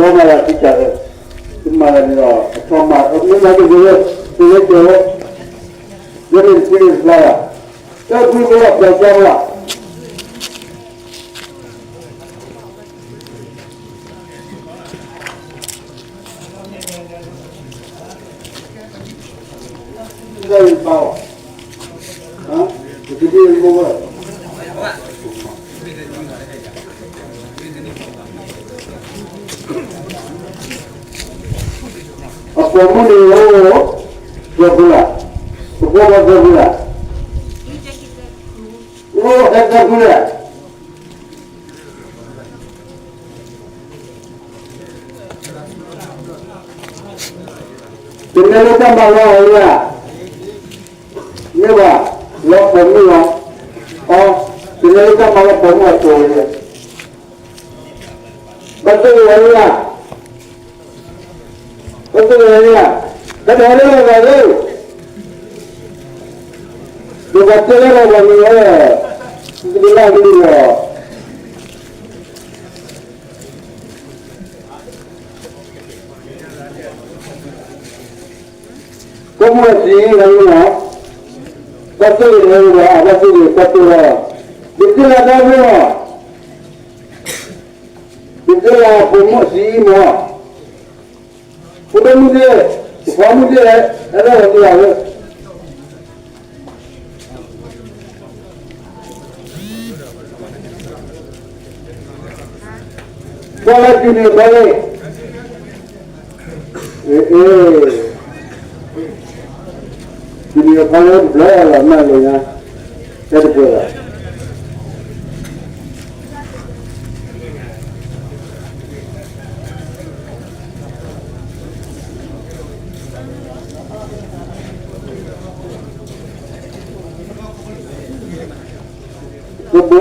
မၤလၢခံကတၢၢ်, သုမၤလၢန့ၣ်ဒီး အထီမၤ မ့ၢ်မၤတဂ့ၤလၢ သုဝဲကဲဝဲ, ယဲန့ၣ်တသ့တဖျါဘၣ်, တၢ်ဖုကလီၢ်ပျၢ်ကၢဘၣ်, တၢ်အံၤပာ်အီၤ, တကဒံမ့ၢ်ဝဲ အပိာ်မုၣ်န့ၣ်အိၣ်, သၢဖုလၢ်, ပကွၢ်ဘၣ်သၢဖုလၢ်, အိၣ်ဟဲသၢဖုလၢ်, တမ့ၢ်လၢတၢ်မၤလီၤအီၤလၢ်, မ့ၢ်ဘၣ်, လီၤပိာ်မုၣ်လီၤ, အီ, တမ့ၢ်လၢတၢ်မၤလီၤပိာ်မုၣ်အသိးလၢ်, ဘၣ်သ့ၣ်ဝဲလၢ်, ဘၣ်သ့ၣ်ဝဲလၢ်, တၢ်တဟဲလၢလီၤဂာ်လၢ, ပဘၣ်တဲလၢလီၤဂာ်န့ၣ်လီၤ, တကလၢ်လၢလီၤ ကမိၢ်စံးလီၤ, ဘၣ်သ့ၣ်ဂ့ၤလီၤ, အဘၣ်သ့ၣ်ဂ့ၤ ကတိၤလီၤ, ဒ်သ့ၣ်လၢတၢ်ဂ့ၢ်လီၤ, ဒ်သ့ၣ်လၢပိာ်မုၣ်စံးမး, ဖိဒိၣ်မုၣ်သ့ၣ်, ယပှၤမုၣ်သ့ၣ်, အဲၣ်ဒိးဝဲသ့ၣ်လီၤ, ကွၢ်လၢ junior college, အ့, အ့, junior college တဘျီလီၤမၢ်လၢညါ, တဲတပှဲၤလီၤ. ကဘၣ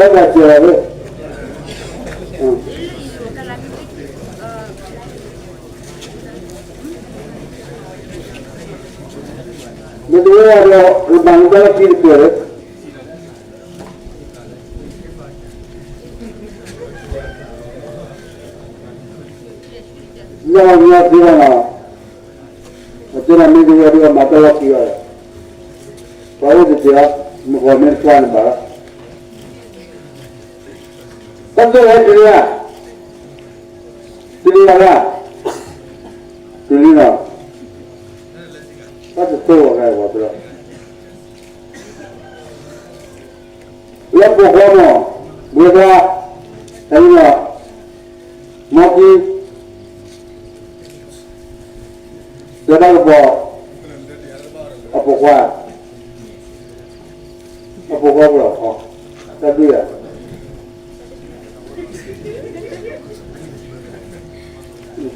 ်တၢ်စၢၤလီၤ, မ့ၢ်တဝဲဒီး ကဘၣ်မူဒါလၢခံတကဲၢ်လၢ ညီညီသ့ဘၣ်နီၤ, ပတဲနၤမ့ၢ်တဝဲဒီးမၤတၢ်လီၢ်ခံဘၣ်, ပှၤအိၣ်တတဲာ်, မုၢ်ဂီၤမ့ၢ်တကွၢ်န့ၣ်ဘၣ်လီၤ, တၢ်တဲဝဲတလံဧါ, တလံဧါ, တလံနီၤ, တၢ်တတဲဝဲဂၤဝဲတလီၤ လၢပိာ်ခွါမး, ဘှဲဒၣ်, တၢ်လၢနီၤ, မီၢ်ကံ, တဲဘၣ်ကပီၤ, အပိာ်ခွါ, အပိာ်ခွါပလီၤ, တၢ်ဒုးယၤ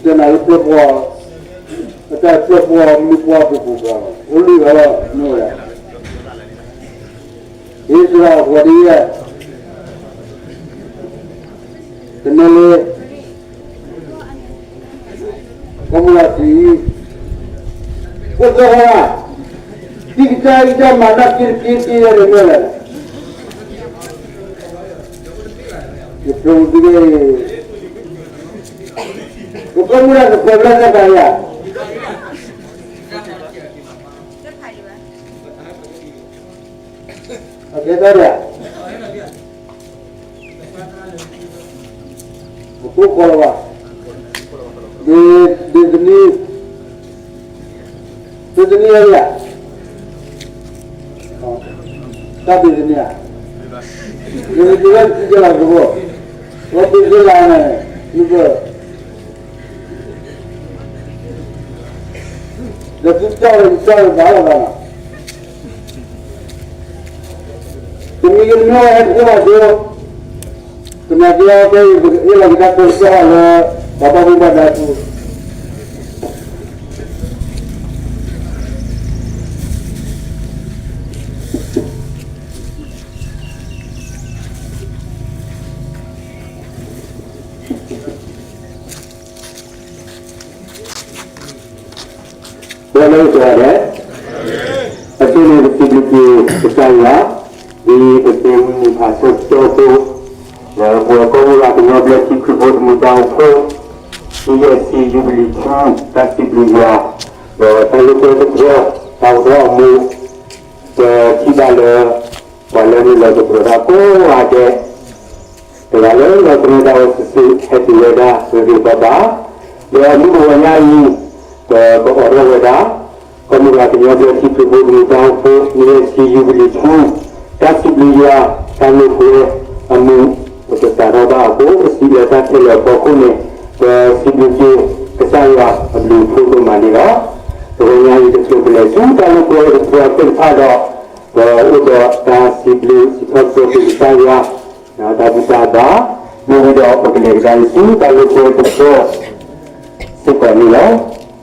တဲနၤလၢပျဲၢ်ပှၢ်, အတၢ်ပျဲၢ်ပှၢ်မုၢ်ပှၢ်ပူၤပူၤဘၣ်, အိၣ်လုၢ်ဂၤလီၤမ့ၢ်ဝဲဒၣ်, ဟ့ၣ်စရၣ်အဃိဒ်ယဲ, တမ့ၢ်လၢ ကီၢ်မုၢ်လၢ်ထံ, အိၣ်သၢဂၤ, တံၤကစၢ်အံၤတၢ်မၤတၢ်က့တက့တက့ယဲၢ်န့ၣ်မ့ၢ်လဲၣ်, ယဖျိးဒ်န့ၣ်, ပကီၢ်မုၢ်လၢ်ကပၢၤဘျၢသၢဂၤယၤ, အကဲတၢ်ဒၣ် အဖိခွါလၢၤဘၣ်, ဒ်, ဒ်သနံ, ဒ်သနံအံၤဧါ, တၢ်ဒ်သနံဧါ, ဒ်သနံဝဲတသံကဲလီၤကဘိ, ဝဲဒ်သနံလၢန့ၣ်, မ့ၢ်က ဒီးသုကၠီၣ်လၢသုကၠီၣ်လၢၤဘၣ်လၢၤဘၣ်နီၤ, တမံၤကမ့ၢ်ဝဲဟဲတအိၣ်ဘၣ်ဒိ, သနာ်က့အီၤဖဲအံၤ ပကဟ့ၣ်လီၤက့ၤတၢ်တိစၢၤလၢ ပှၤဘၣ်မူဘၣ်ဒါအပူၤ ပှၤလၢကစၢ်ဒၣ်, အဃိန့ၣ်ပစံးဘျုးက့ၤကစၢ်ယွၤ, ဒ်ပသ့ဝံၤမုၢ်ဖးဆၢကတီၢ်အသိး, ဒီးပဝဲကီၢ်မုၢ်လၢ်ကညီဘျၢထံခရံာ်ဖိတမုၢ်တၢ်အိၣ်ဖှိၣ်, ပ ယဲၢ်ဆံ ယူဘလံၤထူ တၢ်စံးဘျုးယွၤ ဒီးတၢ်လိာ်ကွဲတဖျၢၣ် တၢ်အိၣ်ထီၣ်အမူ ပထံၣ်ဘၣ်လၢ ပှၤလၢမုၢ်လၢ်သပှၢ်တၢ်ကိးဂၤဒဲး တဂၤလၢလီၤသန့ၤတၢ်အိၣ်ဆူၣ်ဆူၣ် ဟဲတုၤဝဲဒၣ်ဂ့ၤဂ့ၤဘၣ်ဘၣ်, ဒီးမုၢ်တဂီၤညါအံၤ ပကအိးထီၣ်ဝဲဒၣ် ကီၢ်မုၢ်ဂၤကညီဘျၢထံခရံာ်ဖိတကလုာ်တၢ်အိၣ်ဖှိၣ် နွံယဲၢ်ဆံ ယူဘလံၤထူ တၢ်စံးဘျုးယွၤ တၢ်လိာ်ကွဲအမူ ပကစးထီၣ်ဘၣ်အဃိ ပစံးလၢတၢ်ခဲလၢာ်အဖီခိၣ်န့ၣ် ပစံးဘျုးက့ၤကစၢ်ယွၤအဘျုးအဖှိၣ်ဒိၣ်မးန့ၣ်လီၤ. တဂီၤညါအံၤတချုးပလဲၤဆူတၢ်လိာ်ကွဲတဖျၢၣ်သ့ၣ်တဖၣ်ဒီး ပအိၣ်ဒီးတၢ်စံးဘျုးစံးထီၣ်ပတြၢၤက့ၤကစၢ်ယွၤ တၢ်ဘျုးတၢ်ဘၣ်, မ့ၢ်ဝံၤဒီးပကလဲၤကဒါဆူတၢ်လိာ်ကွဲတဖျၢၣ် စ့ၢ်ကီးန့ၣ်လီၤ. ခဲ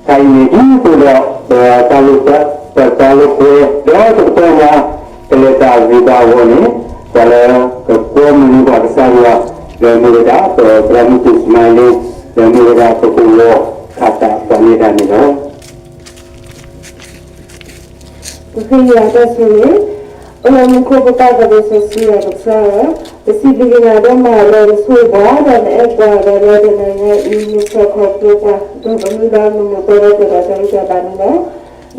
အံၤန့ၣ်ဒ်သိးဒီး ပတၢ်လိာ်ကွဲ ပတၢ်လိာ်ကွဲ ဒီးတကတီၢ်ညါ ကလဲၤတၢ်ဂ့ၤဘၣ်အဂီၢ်န့ၣ် ပှၤလၢကကွဲမုာ်န့ၢ်ပှၤကစၢ်ယွၤ လၢမ့ၢ်ဝဲဒၣ် ပသရၣ်မုၣ်က့ၤစမါလ့ လၢမ့ၢ်ဝဲဒၣ် ပကဝီၤခးသးပှၤန့ၢ်တၢ်န့ၣ်လီၤ. ပဃ့ယွၤတၢ်ဆိၣ်ဂ့ၤ, အိၣ်လၢမူခိၣ်ပပၢ်သးဘိစီဆှံယွၤကစၢ်ဧၢ, ပစံးဘျုးက့ၤနၤဒိၣ်မးလၢနဆိၣ်ဂ့ၤပှၤ ဒီးနအဲၣ်ပှၤဒီးလၢတနံၤညါအံၤ နဆီၣ်ခီဖျိပှၤ ဒီးပမုၢ်လၢ်မုာ်မုာ်ပှဲၤပှဲၤဒီးတၢ်ဂံၢ်တၢ်ဘါန့ၣ်လီ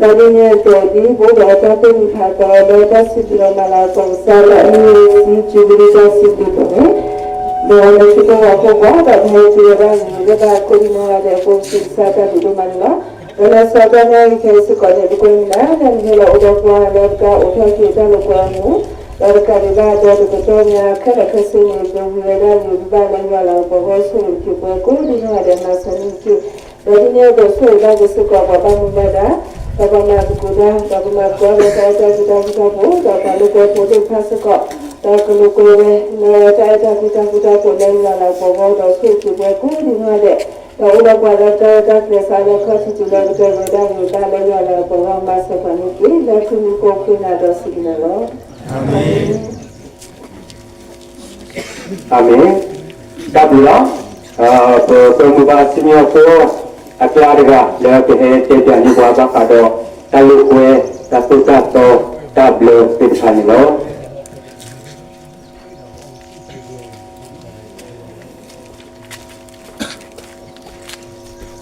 ၤ. ဒီးဒ်န့ၣ်အသိးဒ်ပအိၣ်ဒီးတၢ်သူၣ်မံဖးသီလၢတၢ်စံးဘျုးလီၤမၤလၤကပီၤကစၢ်လၢအမ့ၢ်ဝဲစံး ယူဘလံၤတၢ်စံးဘျုးအသိးန့ၣ် ဒီးလၢခံကတၢၢ်အဖီခိၣ် ဒီးပဟဲတုၤဝဲဒၣ်လၢတၢ်ကိးဒံနီၢ်ဂၤဒဲးအဃိ ပစံးကစၢ်တၢ်ဘျုးဒိၣ်မးန့ၣ်လီၤ. ဒီးလၢစီၤပီနၢ်အံၤခဲအံၤစ့ၢ်ကီးန့ၣ် ပကွဲမုာ်နၤလၢနဟဲလီၤအိၣ်ဒီးပှၤလၢပတၢ်အိးထီၣ်က့ၤတၢ်လိာ်ကွဲအမူ, ဒီးတကးဒံးဘၣ်ဒီးတကတီၢ်ညါခဲလၢာ်ခဲဆ့န့ၣ် ပဝံၤဝဲဒၣ်ယိၤဘၣ်လၢယွၤလၤကပီၤအဂီၢ် ဆိၣ်ဂ့ၤက့ၤပှၤကိးဒံနီၢ်ဂၤဒဲး မၤစၢၤန့ၢ်က့ၤ ဒီးဒ်န့ၣ်အသိးဆိၣ်ဂ့ၤဘၣ်က့ၤစ့ၢ်ကီးပှၤဘၣ်မူဘၣ်ဒါ, ဒီးပှၤမၤသကိးတၢ်, ဒီးပမၤသကိးလၢတၢ်အဲၣ်တၢ်ကွံတၢ်ဃူတၢ်ဖိး, ဒီးပှၤလိာ်ကွဲဖိသ့ၣ်တဖၣ်စ့ၢ်ကီး, ဒီးကလိာ်ကွဲဝဲလၢတၢ်အဲၣ်တၢ်ကွံတၢ်ဃူတၢ်ဖိးလၢယွၤလၤကပီၤအ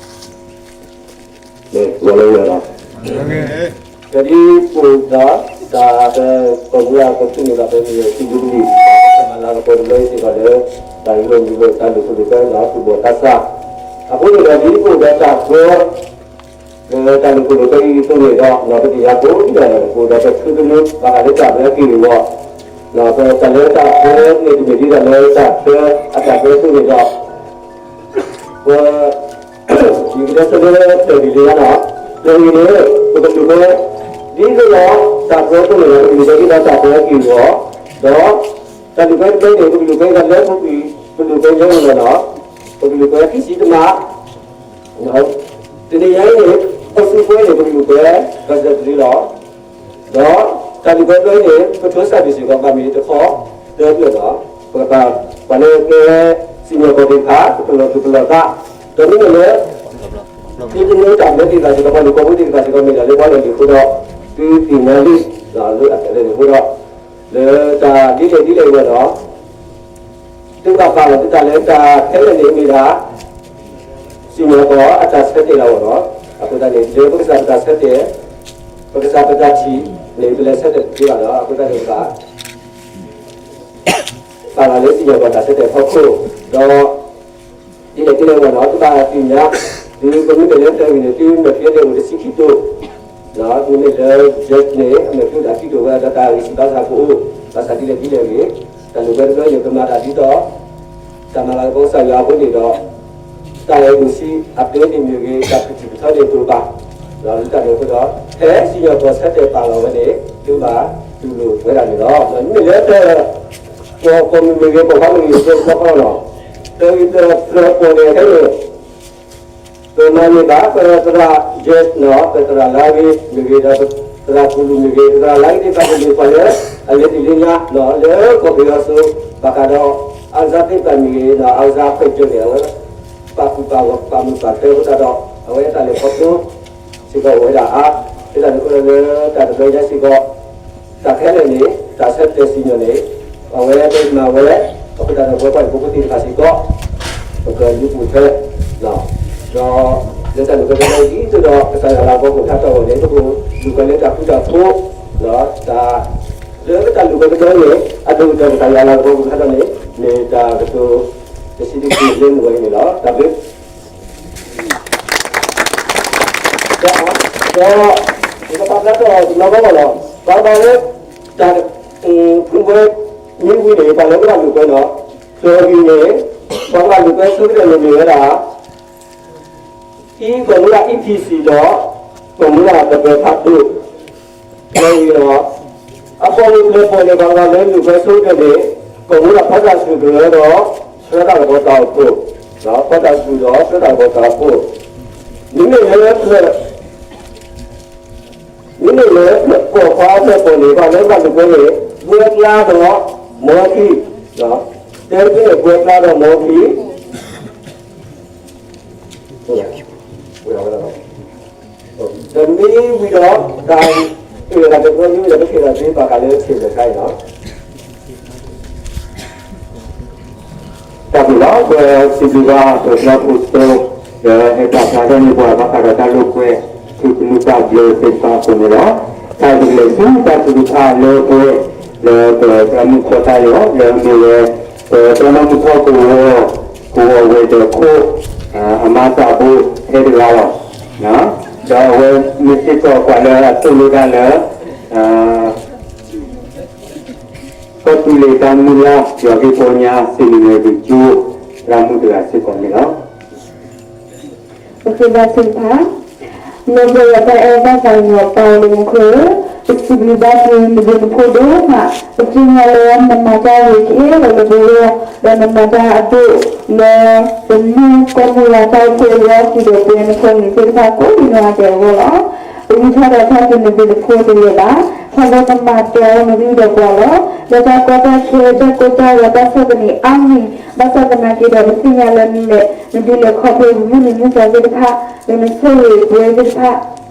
ဂီၢ် ဒီးဆိၣ်ဂ့ၤက့ၤပှၤကိးဒံနီၢ်ဂၤဒဲး, ဒီးအိၣ်ဒီးပှၤလၢတၢ်ရဲၣ်တၢ်ကျဲၤစးလၢခီၣ်ထံးတုၤလၢကတၢၢ်ဝဲဒၣ်ယိၤဘၣ်လၢယွၤလၤကပီၤအဂီၢ် မၤစၢၤပှၤန့ၣ်တက့ၢ်. လၢခံမံၤကိးဖှိၣ်နၤဒီးစံးကနၤလီၤ. အၤမ့ၣ်. တၢ်ဘျုးလီၤ. ပကွဲမုာ်ဘၣ်စံၣ်ညီၣ်ကွီၢ်အကျါတဂၤ လၢကဟဲတဲပၠးန့ၢ်ပှၤဘၣ်ဃးဒီး တၢ်လိာ်ကွဲ တၢ်သိၣ်တၢ်သီ တၢ်ဘျၢသ့ၣ်တဖၣ်န့ၣ်လီၤ. လၢယွၤလီၤ. ကဒံပအိၣ်ဒီး တၢ်ပကိးမူလၢကီၢ်သူန့ၣ်ဒီး ပမ့ၢ်စံးဘျုးက့ၤ တၢ်မၤလၤကပီၤတဘျီအံၤစ့ၢ်ကီးလၢ တၢ်လိၣ်မူလၢတၢ်လိာ်ခိၣ်လိာ်ကွဲဒီးသူၣ်ဘီၣ်သးစၢ်, အဃိန့ၣ်ဒီးဒ်ပအိၣ်ဒီးတၢ်ကီ လၢတၢ်လိာ်ခိၣ်လိာ်ကွဲအံၤအသိးန့ၣ်ဒီး ပတယၤကိးဂၤဒဲး ပအိၣ်ဒီးပထုကဖၣ်ဘၣ်ဃးလၢတၢ်ဘျၢက့ၤအဂီၢ်, တၢ်လၢတၢ်ဘျၢန့ၣ် တမ့ၢ်ဒ်သိးလၢတၢ်ဘျၢအတၢ်ဘျၢအသိးန့ၣ်ဒီး ပ ယကတဲဆိလၢတၢ်ဂ့ၢ်လံလီၤ, တၢ်ဂ့ၢ်န့ၣ် ပကလိာ်ကွဲ ဒ်သိးဒီး တၢ်ဘျၢအသိးန့ၣ်ဒီး ပကလိာ်ကွဲဒ်သိးတၢ်ဘျၢက့ၤအဂီၢ်, ဒီး တၢ်လိာ်ကွဲတဘျီန့ၣ် ပကလိာ်ကွဲဒ်သိးလၢပကလိာ်ကွဲညါန့ၣ်လီၤ, ပကလိာ်ကွဲခံဆံတမး, တနံၤညါအံၤန့ၣ် ပစုကွဲန့ၣ် ပကလိာ်ကွဲ ကစၢၢ်တရံးလီၤ. ဒီးတၢ်လိာ်ကွဲတဘျီအံၤန့ၣ် ပထိစၢ်ဘ့ၣ်စ့ၢ်ကီး ဘၣ်မ့ၢ်တခီ တဘျီလီၤ. ပကပာ် ပှၤလၢကဲစံၣ်ညီၣ်ကွီၢ်သ့ၣ်တဖၣ် ကပလီၢ်သူၣ်ပလီၢ်သး, ဒီးမ့မ့ၢ်လၢ သုတမ့ၢ်တၢ်ဘျၢသ့ၣ်တဖၣ်စ့ၢ်ကီး ပှၤလိာ်ကွဲဖိသ့ၣ်တဖၣ်စ့ၢ်ကီး မ့ၢ်ဒၣ်လၢပှၤလၢာ်လံၤအဃိဒီး သုသ့ၣ်ညါလံ လၢအသးလၢာ်လံအဃိဒီး လၢတၢ်ဒ်လဲၣ်ဒ်လဲၣ်အဂီၢ်ဒီး သုကဘၣ်ပာ်လီၤသုတၢ်လၢတၢ်ခဲလၢာ်န့ၣ်မ့ၢ်ဒၣ် စံၣ်ညီၣ်ကွီၢ်အတၢ်ဆၢတဲာ်လီၤအဂီၢ်လီၤ. အဃိသတးန့ၣ် လၢပကစၢ်ပတၢ်ဆၢတဲာ်, ပကစၢ်ပတၢ်ထံၣ်န့ၣ် ပလဲၤဆၢတဲာ်တသ့ဘၣ်လီၤ. အဃိသတးန့ၣ် ပဘၣ် ပာ်လီၤလၢစံၣ်ညီၣ်ကွီၢ်တၢ်ဆၢတဲာ်အဖီခိၣ်, ဒီး ဒ်လဲၣ်ဒ်လဲၣ်အဂီၢ်လီၤ သုဘၣ်သ့ၣ်ညါ, သုကမ့ၢ်တဲလၢတၢ်ဂ့ၢ်န့ၣ် သုမဲာ်ချံန့ၣ်အိၣ်တဆံခံတိာ် မ့မ့ၢ်လၢ Jeff န့ၣ် အမဲာ်ချံအိၣ်ဒၣ်ခံတိာ်ဝဲဒီးတၢ်ဂံၢ်စၢ်ဘါစၢ်ကအိၣ်, ဘၣ်ဆၣ်ဒ်လဲၣ်ဒ်လဲၣ်ဂ့ၤ, တၢ်လိာ်ကွဲတဘျီန့ၣ် ပမၤတၢ်ဒ်သိး တၢ်မၤလၤကပီၤကစၢ်ယွၤအဃိန့ၣ်ဒီး တၢ်အဲၣ်ဒိးဆံးအပျဲန့ၣ်မ့ၢ်ဂ့ၤ, တၢ်ပထံၣ်ပထီန့ၣ်တအိၣ်ဘၣ်, ဒီးလၢတၢ်န့ၣ်အဃိဒီး ဖဲစံၣ်ညီၣ်ကွီၢ်ဆၢတဲာ်ပာ်လီၤဝဲန့ၣ် သုဘၣ်တူၢ်လိာ်ဝဲဒၣ်န့ၣ်လီၤ. မ့မ့ၢ်လၢတၢ် ပိာ်မုၣ်မ့ၢ်ဂ့ၤ, ပိာ်ခွါမ့ၢ်ဂ့ၤ, တၢ်တခီလီၤ, တၢ်ဂ့ၢ်တၢ်ကျိၤပိာ်န့ၣ်ခဲအံၤန့ၣ် ပမၤန့ၢ်ဘၣ် ပသရၣ် Jeff နီၤ, ပသရၣ်လါဂ့ၤမ့ၢ်ဂ့ၤ, ဒီးသရၣ်ကူလူမ့ၢ်ဂ့ၤ, သရၣ်လါဂ့ၤသ့ၣ်တဖၣ်န့ၣ် မ့ၢ်ပှၤလၢအလဲၤတ့ၢ်လၢညါနီၤ, လၢကီၢ်ပယီၤအစိၤ ဘၣ်ဃးဒီး အါကစၢ်သ့ၣ်တဖၣ်မ့ၢ်ဂ့ၤနီၤ, အါကစၢ်ဖဲးစၢၤန့ၣ် အဝဲ ပာ်သူၣ်ပာ်သး ပာ်မုာ်ပာ်သးအဃိသတးဒီး အဝဲတၢ်လဲၤခီဖျိ စ့ၢ်ကီးအိၣ်ဝဲဒၣ်အါ, ဒ်န့ၣ်အဃိဒီးလၢတၢ်တဘျီညါစ့ၢ်ကီး တၢ်ခဲလၢာ်န့ၣ် တၢ်ဆၢတဲာ်စံၣ်ညီၣ်န့ၣ် အဝဲဒၣ်မၤဝဲ အဃိသတးဒီးပဝဲပှၤဟံၣ်ဖိဃီဖိသ့ၣ်တဖၣ်စ့ၢ်ကီး ပကလူၤပိာ်ထွဲ လီၤ. ဒီးလၢတၢ်လိာ်ကွဲတဘျီအံၤ ဒ်သိးဒီးကစၢ်ယွၤအလၤကပီၤအိၣ်ဖျါထီၣ်အဂီၢ်န့ၣ် ပကလိာ်ကွဲလၢတၢ်ဃူတၢ်ဖိး, ဒီးတၢ်လၢပတၢ်လိာ်ကွဲတဘျီန့ၣ် အဒိၣ်ကတၢၢ်ကစၢ်ယွၤအလၤကပီၤအိၣ်ဖျါထီၣ်န့ၣ် မ့ၢ်တၢ်ကတိၤတဆံးတက့ၢ်လၢမုၢ်ဝဲအံၤန့ၣ်လီၤ. တၢ်ဘျုး ဒီး ဒီးယကပာ်ဖျါထီၣ်တနီၤဘၣ်လီၤ. ဘၣ်ဃးလၢ တၢ် ဖုၣ်ဝဲမ့ၢ်ဝံၤန့ၣ် ပှၤလၢပဘၣ်လိာ်ကွဲနီၤ, ဒီးအံၤန့ၣ် ပှၤဘၣ်လိာ်ကွဲဆိကတၢၢ်န့ၣ်မ့ၢ်ဝဲဒၣ် အံၤ ကီၢ်မူဒၣ် E P C ဒီး ကီၢ်မူဒၣ်ကပၢၤဖးဒိၣ် လၢအံၤဒီး အပှၤလိာ်ကွဲပီၣ်န့ၣ် ပှၤလၢလိာ်ကွဲဆိကတၢၢ်န့ၣ် ကီၢ်မူဒၣ်ဖီတၢ်စူၣ်ကရၢဒီး ဆှၢတၢ်ကပီၤတၢ်အိၣ်ဖှိၣ်, ဖီတၢ်စူၣ်ဒီးဆှၢတၢ်ကပီၤတၢ်အိၣ်ဖှိၣ်, မ့မ့ၢ်လၢ မ့မ့ၢ်လၢ ကီၢ်ခွါဖျၢၣ်ပီၣ်န့ၣ် ပှၤလၢဘၣ်လိာ်ကွဲန့ၣ် ဘှဲကျါဒီး မီခံ, တဲဖဲန့ၣ် ဘှဲကျါဒီးမီခံ, ဒီးမ့ၢ်ဝံၤဒီး တၢ်အုၣ်တၢ်သ့ၣ်တဖၣ်မ့ၢ်ဝံၤဒီး ပက့ၤဒီးသ့ပာ်ဃာ်လၢထံၣ်လၢခါအံၤလီၤ. တၢ်ဘျုးလီၤ. ပစံးဘျုးဘၣ်ပှၤဖျီဖိစိ လၢဟဲပာ်ဖျါထီၣ်န့ၢ်ပှၤဘၣ်ဃးဒီးတၢ်လိာ်ကွဲ ထူသနူသးဘျၢသ့ၣ်တဖၣ်အဃိန့ၣ်လီၤ. တၢ်ဘျုးလဲၤဆူတၢ်ထုကဖၣ်လၢပှဲၤ လၢပသရၣ်မုၣ်ဖီတၢ်ယီၤ လၢအမ့ၢ်ဝဲ ပသရၣ်မုၣ်ဖီကဝီၤ ကဝီၤဝဲၤဒၢးခိၣ် အမါသးဘိထဲတဂၤလီၤ. ဒီးအဝဲမ့ၢ်စ့ၢ်ကီးပှၤလၢအသိၣ်လိတၢ်လၢ ကီၢ်သူလ့ၤတၢ်မုၢ်လၢ် ယွၤက့ၤပီညါ စံၣ်နံၣ်နွဲၣ်ဒုးကၠိ သရၣ်မုၣ်တဂၤစ့ၢ်ကီးန့ၣ်လီၤ. ပဃ့ဘါထုကဖၣ်, လၢပှဲၤဒီးတၢ်အဲၣ်တၢ်သးကညီၤ ပၢ်လၢမူခိၣ်ဧၢ, ပစံးဘျုးဘၣ်က့ၤနဘျုးနဖှိၣ်ဒိၣ်မး, ပသ့ၣ်ညါလၢနမၤတၢ်ဂ့ၤက့ၤလီၤလၢပဂီၢ်, ဒီးနမၤတၢ်အဒိၣ်လၢ ပမုၢ်ကီၢ်မုၢ်လၢ်တၢ်အိၣ်ဖှိၣ်အဂီၢ် ဃုာ်ဒီးပှဲၤနဖိနလံၤသ့ၣ်တဖၣ်ကိးဒံနီၢ်ဂၤဒဲးအဂီၢ်လီၤ. ပဂံၢ်ထီၣ်ဒီးထီၣ်က့ၤနဘျုးနဖှိၣ်တလၢာ်ဘၣ်, ထီဘိကမၤကဲအီၤနဂံၢ်ဒီးပှၤလီၤ. လၢတၢ်ကီတၢ်ခဲ တၢ်ကိၢ်တၢ်ဂီၤ တၢ်ဆီၣ်သနံးအါမံၤ, ဘၣ်ဆၣ်သနာ်က့ဒီး ပသ့ၣ်ညါလၢနလဲၤ နဒုးလဲၤခီဖျိပမုၢ်နံၤမုၢ်သီသ့ၣ်တဖၣ် လၢနဆိၣ်ဂ့ၤပှဲၤသ့ၣ်တဖၣ်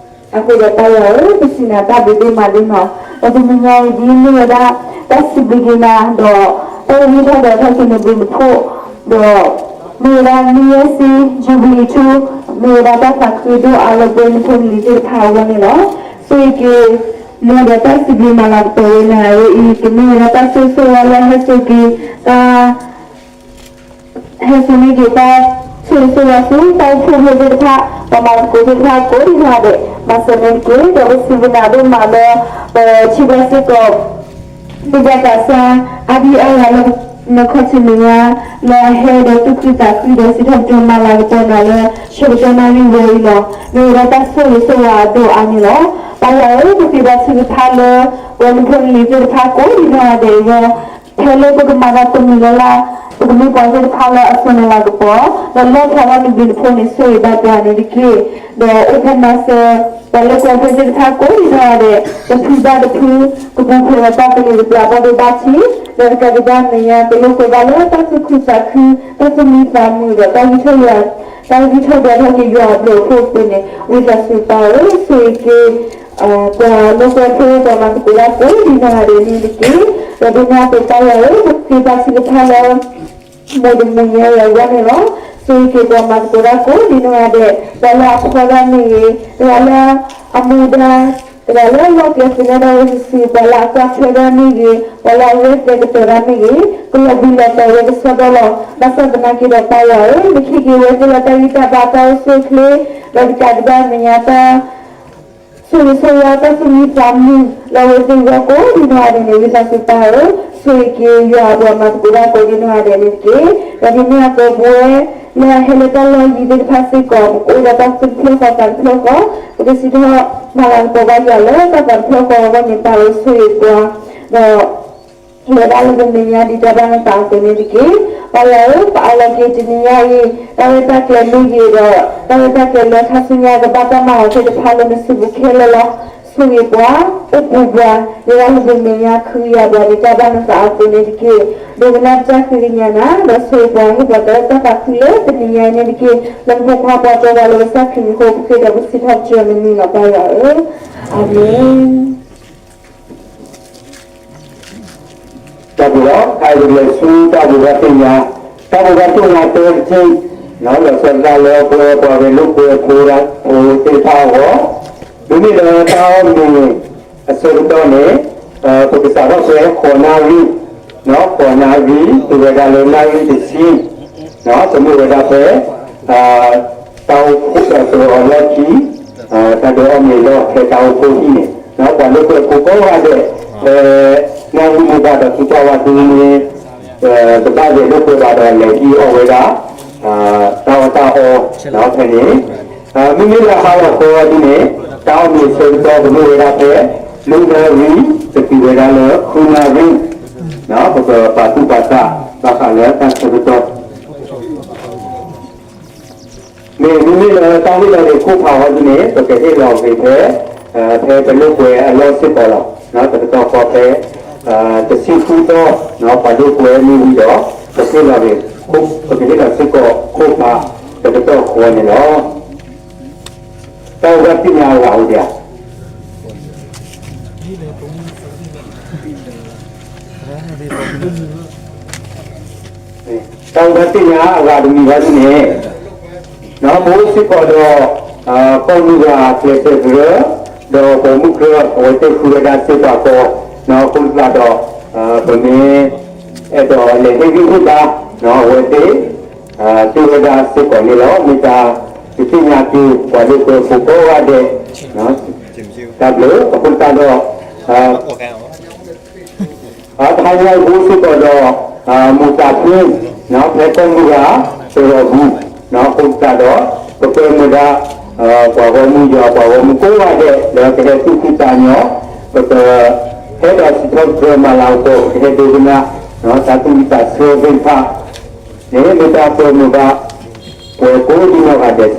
အဃိဒီးပၢ်ယွၤဧၢ, ပစံးနၤတၢ်ဘျုးဒိၣ်မးလံနီၤ. ဒီးတနံၤညါအံၤဒ်မ့ၢ်ဝဲဒၣ် တၢ်စံးဘျုးက့ၤနၤ ဒီး တၢ်ဂံၢ်ထီၣ်ဒီးထီၣ်က့ၤနဘျုးနဖှိၣ်, ဒီး မ့ၢ်ဝဲဒၣ် New Year Eve Jubilee two မ့ၢ်ဝဲဒၣ်တၢ်သးခုဒိၣ်အါလၢပှဲၤနဖိနလံၤသ့ၣ်တဖၣ်အဂီၢ်န့ၣ်လီၤ. ဆိၣ်ဂ့ၤက့ၤ နၤဒီးတၢ်စံးဘျုးမၤလၤကပီၤဝဲနၤဝဲအံၤ ကမ့ၢ်ဝဲဒၣ်တၢ်ဆိၣ်ဂ့ၤဆိၣ်ဝါလၢဟဲစိာ်က့ၤ တၢ် ဟဲစိာ်န့ၢ်က့ၤတၢ်ဆိၣ်ဂ့ၤဆိၣ်ဝါဆူတၢ်အိၣ်ဖှိၣ်ဖိသ့ၣ်တဖၣ် ပှၤမၤသကိးသ့ၣ်တဖၣ်ကိးဒံနီၢ်ဂၤဒဲး မၤစၢၤန့ၢ်တက့ၢ်. ဒီးပစံးဘျုးနၤဒိၣ်မးလၢ ပထံၣ်ဘၣ်စ့ၢ်ကီး သ့ၣ်ညါသးစၢ် အါဒံအါဂၤလၢ နခီၣ်ထံးမဲာ်ညါ လၢအဟဲဒီးသူၣ်ခုသးခုဒီးစံးထီၣ်ပတြၢၤမၤလၤကပီၤနၤလၢ ဆၢကတီၢ်နၣ်ရံၣ်ဝဲအံၤလီၤ. မ့ၢ်ဝဲဒၣ်တၢ်ဆိၣ်ဂ့ၤဆိၣ်ဝါအဒိၣ်အါန့ၣ်လီၤ. ပၢ်ယွၤဧၢ, ပဃ့ဘါထုကဖၣ်လၢ ပှၤနဖိနလံၤသ့ၣ်တဖၣ်ကိးဒံနီၢ်ဂၤဒဲးအဂီၢ် ဖဲလၢပကမၤတၢ်တမံၤလၢ်လၢ် ပကမ့ၢ်ပှၤသ့ၣ်တဖၣ်လၢအစိာ်နၤလၤကပီၤ ဒီးလီၣ်ဖျါထီၣ်နဘျုးနဖှိၣ်န့ၣ် ဆိၣ်ဂ့ၤဘၣ်ပှၤန့ၣ်တက့ၢ်. ဒီးအိၣ်ဖှိၣ်မၤစၢၤ ပှၤလၢပှဲၤဖိသ့ၣ်တဖၣ်ကိးဒံနီၢ်ဂၤဒဲး တဖုဘၣ်တဖု ကပူၤဖျဲးဒီးတၢ်သန့ၤတပျၢ်ဘၣ်ဒိဘၣ်ထံး ဒီးတကးဒံးဘၣ်မဲာ်ညါ ကလိာ်ကွဲဘၣ်လၢတၢ်သူၣ်ခုသးခု တၢ်သူၣ်မံသးမုာ်ဒီးတၢ်ဂံၢ်ထီၣ်ယွၤ တၢ်ဂံၢ်ထီၣ်ဒွးထီၣ်က့ၤယွၤအဘျုးအဖှိၣ်အဃိန့ၣ် ဝံသးစူၤပၢ်ဧၢ ဆိၣ်ဂ့ၤက့ၤ ပှၤလိာ်ကွဲဖိ ပှၤမၤသကိးတၢ်ကိးဒံနီၢ်ဂၤဒဲးန့ၣ်တက့ၢ်. ဒီးဒ်န့ၣ်အသိးပၢ်ယွၤဧၢ ပဃ့ဘါထုကဖၣ်လၢ မိၢ်တမံၤညါအံၤအဂီၢ်န့ၣ်လီၤ. ဆိၣ်ဂ့ၤက့ၤပှၤမၤသကိးတၢ်ကိးဒံနီၢ်ဂၤဒဲး ပှၤလၢအဖျီတၢ်မ့ၢ်ဂ့ၤ, တဂၤလၢအမူဒါ, တဂၤလၢအလီၢ်ကျဲသနၢၣ်ဒၣ်ဝဲစုာ်စုာ်, ပှၤလၢအကွၢ်ထွဲတၢ်မ့ၢ်ဂ့ၤ, ပှၤလၢအဂဲၤကျဲကတၢၢ်တၢ်မ့ၢ်ဂ့ၤ, ကလီၤဘှံးလီၤတီၤဝဲကစီဒီလီၤ. ဘၣ်ဆၣ်သနာ်က့ဒီးပၢ်ယွၤဧၢ, နခ့ၣ်က့ၤဝဲသ့ၣ်လၢတၢ်ဂံၢ်တၢ်ဘါတၢ်အိၣ်ဆူၣ်အိၣ်ချ့, ဒီးတကးဒံးဘၣ်မဲာ်ညါတၢ် ဆိၣ်ဂ့ၤဆိၣ်ဝါတၢ်သူၣ်မံသးမုာ် လၢအဝဲသ့ၣ်အဂီၢ်ကိးဒံနီၢ်ဂၤဒဲးန့ၣ် ဝံသးစူၤပၢ်ဧၢ, ဆိၣ်ဂ့ၤက့ၤယွၤအပှၤမၤသကိးတၢ်ကိးဒံနီၢ်ဂၤဒဲးန့ၣ်တက့ၢ်. ဒီးဒ်န့ၣ်အသိးပဝဲ လၢအဟဲလၢတၢ်လီၢ်ယံၤသ့ၣ်တဖၣ်စ့ၢ်ကီး ပကအိၣ်ဒီးတၢ်သူၣ်တဖျၢၣ်သးတဖျၢၣ်ဃီ, ပကစံးထီၣ်မၤလၤကပီၤဘၣ်ယွၤလၢတၢ်သးတဖျၢၣ်ဃီအဂီၢ်န့ၣ် ပၢ်ဧၢဆိၣ်ဂ့ၤပှၤ, ဒီး လဲၤဒၣ်လၢပမဲာ်ညါဒ်တၢ်ဘၣ်နသးအသိးန့ၣ်တက့ၢ်. ပၢ်ယွၤဧၢ, ပအၢၣ်လီၤက့ၤတနံၤညါအံၤ တၢ်ရဲၣ်တၢ်ကျဲၤမ့ၢ်ဂ့ၤဒီး တၢ်ရဲၣ်တၢ်ကျဲၤလၢခါဆူညါကဘၣ်တၢ်မၤအီၤသ့ၣ်တဖၣ်လၢနစုပူၤခဲလၢာ်လီၤ. ဆိၣ်ဂ့ၤပှၤ, အိၣ်ပူၤပှၤ, လဲၤဒၣ်လၢပမဲာ်ညါ ခုကယၤပှၤဒ်တၢ်ဘၣ်နသးအသိးန့ၣ်တက့ၢ်. ဒိကနၣ်တၢ်ဃ့ကညးနၤ ဒီးဆိၣ်ဂ့ၤပှၤ ဟ့ၣ်ပှၤတၢ်အဲၣ်တၢ်သးခုလၢတနံၤညါအံၤန့ၣ်တက့ၢ်. လၢနဖိခွါပှၤတီပှၤလိၤကစၢ်ခရံာ်မံၤအဃိ ပဃ့ဒီးပစံးထီၣ်ပတြၢၤနမံၤလီၤ ပၢ်ယွၤဧၢ, အၤမ့ၣ်. တၢ်ဘျုးလီၤ. ခဲအံၤပကလဲၤဆူတၢ်ဘိးဘၣ်သ့ၣ်ညါ, တၢ်ဘိးဘၣ်သ့ၣ်ညါတၢတထံၣ်, လီၤဆီဒၣ်တၢ်လၢပဝဲပှၤဂဲၤလိာ်ကွဲဖိသ့ၣ်တဖၣ်အဂီၢ်, မ့မ့ၢ်လၢတၢ်အီၣ်မ့ၤအဆၢကတီၢ်န့ၣ်, ပကစးထီၣ်ဖဲဃိးနၣ်ရံၣ်, ဃိးနၣ်ရံၣ် တုၤဝဲဒၣ်လၢနၣ်ရံၣ်တဆံ, ပမ့ၢ်ဝဲဒၣ်ဖဲ တၢ်အိၣ်ဖှိၣ်အလီၢ်ခံ, တၢ်ဒုးအီၣ်မ့ၤလီၢ်ဖဲတၢ်အိၣ်ဖှိၣ်ဟံၣ်န့ၣ်, ပှၤလိာ်ကွဲဖိကိးဂၤဒဲး, ဖဲနၣ်ရံၣ်မ့ၢ်ဘၣ်ဒီး သံကွၢ်ဝဲသုမ့ၢ် တဘၣ်ဂဲၤလိာ်ကွဲဘၣ်ဒီး လဲၤဟံးအီၣ်ဝဲဒၣ် တၢ်အီၣ်တၢ်အီ, ဖဲန့ၣ်, မ့မ့ၢ်လၢဟါလီၤခီဒ်န့ၣ်, တၢ်အီၣ်မ့ၤအဆၢကတီၢ် ပမ့ၢ်ဝဲဒၣ်ဖဲ လွံၢ်နၣ်ရံၣ် ပတုၤဝဲဒၣ်လၢ ဃုနၣ်ရံၣ်, ပကပာ်သူၣ်ပာ်သး ဘၣ်ဃးလၢတၢ်ဆၢကတီၢ် မ့မ့ၢ်လၢတၢ်ဟ့ၣ်လီၤက့ၤခိၣ်ဖးအီၤဒ်န့ၣ် ပကဟ့ၣ်လီၤက့ၤဖဲ ဖဲပလိာ်ကွဲအလီၢ်စ့ၢ်ကီးလီၤ. တကတီၢ်ဃီဖဲ တဆံဃုသီ ပှၤလိာ်ကွဲမ့ၢ်ဝံၤဒီး ပကဟ့ၣ်လီၤက့ၤ ပကဟ့ၣ်လီၤစ့ၢ်ကီးခိၣ်ဖး တကတီၢ်ဃီန့ၣ်လီၤ. တၢ်အိၣ်ဘၣ်သ့ၣ်ညါအဂၤအိၣ်ဒံးဧါ. တၢ်အိၣ်ဘၣ်သ့ၣ်ညါအဂၤတမံၤဘၣ်ဒ်န့ၣ်, ပအိၣ်စ့ၢ်ကီးဒီး ကီၢ်မုၢ်ဂၤကျဲးစၢးကရၢ ဒီးပိာ်မုၣ်ကြၢး အဝဲသ့ၣ်ဃုဝဲဒၣ်စ့ပာ်ကီၤ, အဃိသတးဒီး ပမ့ၢ်အဲၣ်ဒိးလဲၤဟ့ၣ်ဂံၢ်ဟ့ၣ်ဘါ အဝဲသ့ၣ် သ့ဝဲဒၣ်စ့ၢ်ကီးန့ၣ်လီၤ. မ့ၢ်တၢ်ဒုးသ့ၣ်ညါက့ၤ ပှၤလိာ်ကွဲဖိကိးဂၤဒဲး, တၢ်ဘျုး အဃိသတးဒီး တဟါညါအံၤပအိၣ်စ့ၢ်ကီးဒီး မူးသးဖု ဖဲကီၢ်မုၢ်ဂၤ သရိာ်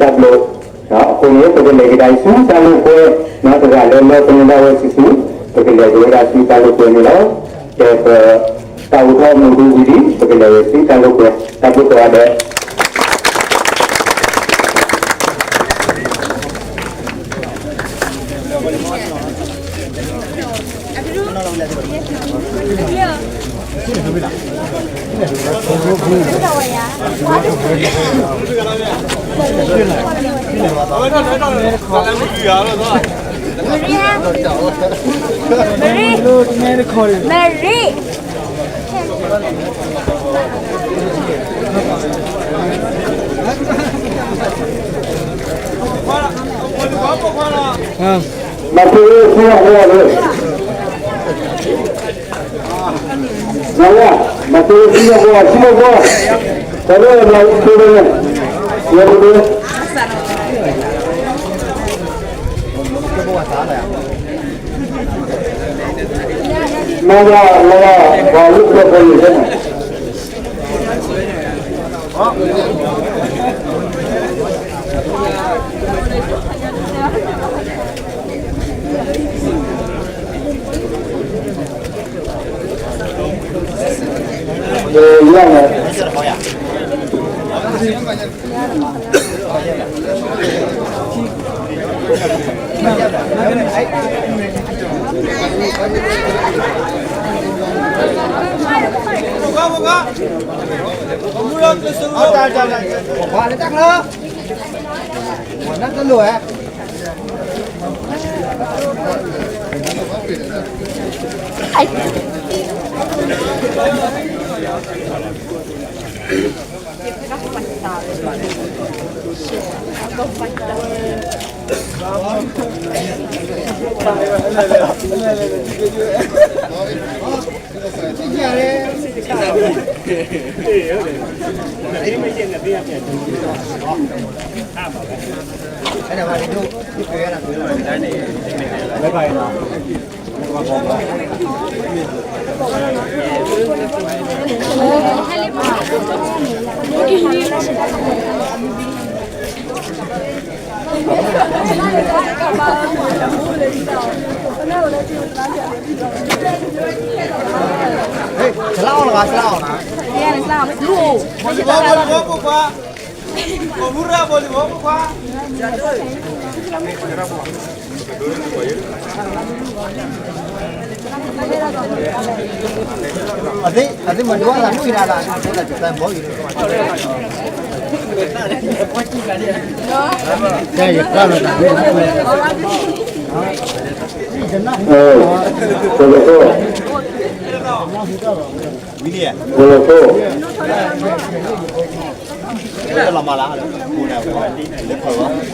ပူၤ, အဃိသတးဒီး ပကွဲမုာ်ဒၣ် ပှၤဂီၢ်မုၢ်ယွၤ ပှၤဂီၢ်မုၢ်ကိးဂၤဒဲး လၢကဟဲသူၣ်ဖှံသးညီ, ပကဟဲဒီးစံးထီၣ်ပတြၢၤမၤလၤကပီၤ ပကဟဲဒိကနၣ် တၢ်သူၣ်ဝံၣ်သးဆၢသ့ၣ်တဖၣ်န့ၣ် မ့ၢ်တၢ်ကွဲမုာ်ဘၣ် ပှၤကိးဒံနီၢ်ဂၤဒဲးစ့ၢ်ကီးန့ၣ်လီၤ. တၢ်ဘျုး, အဃိန့ၣ် ပကလဲၤကဒါဆူတၢ်လိာ်ကွဲ, တဂၤလၢလၢပန့ၢ်ဒၣ်ဝဲစုာ်စုာ်, ပကလဲၤက့ၤဝဲဒၣ်ဆူတၢ်လိာ်ကွဲန့ၣ်လီၤ. ကဲပ တၢ်အိၣ်ထီၣ်မူးဒူဝံၤလံ ပကလဲၤဝဲဆူတၢ်လိာ်ကွဲ, တၢ်ဘျုးကိးဂၤဒဲး Marie, Marie, Marie. မၤသ့ဝဲဆူမီၤဖိလၢ မၤဝဲ မၤသ့ဝဲဆူမီၤဖိ ဆူမီၤဖိ တၢ်လၢမၤသ့ဝဲ မၤသ့ဝဲ မၤဝဲ မၤဝဲ ပှၤလိာ်ကွဲဖိလံၤန့ၣ် ဆလၢအီၤလီၤ, ဆလၢအီၤလီၤ. ကိးမူရၣ်ဘိလံၤဘိပခွါ, အသ့ၣ်မၤဒိၣ်အသးမုၢ်ဂၤဒၣ်, တၢ်ဘီအံၤ, ကဲယတၢ်လီၤတၢ်, ဝံၤန့ၣ်, လီၤမၤလၢ်, လၢဖၢဘၣ်,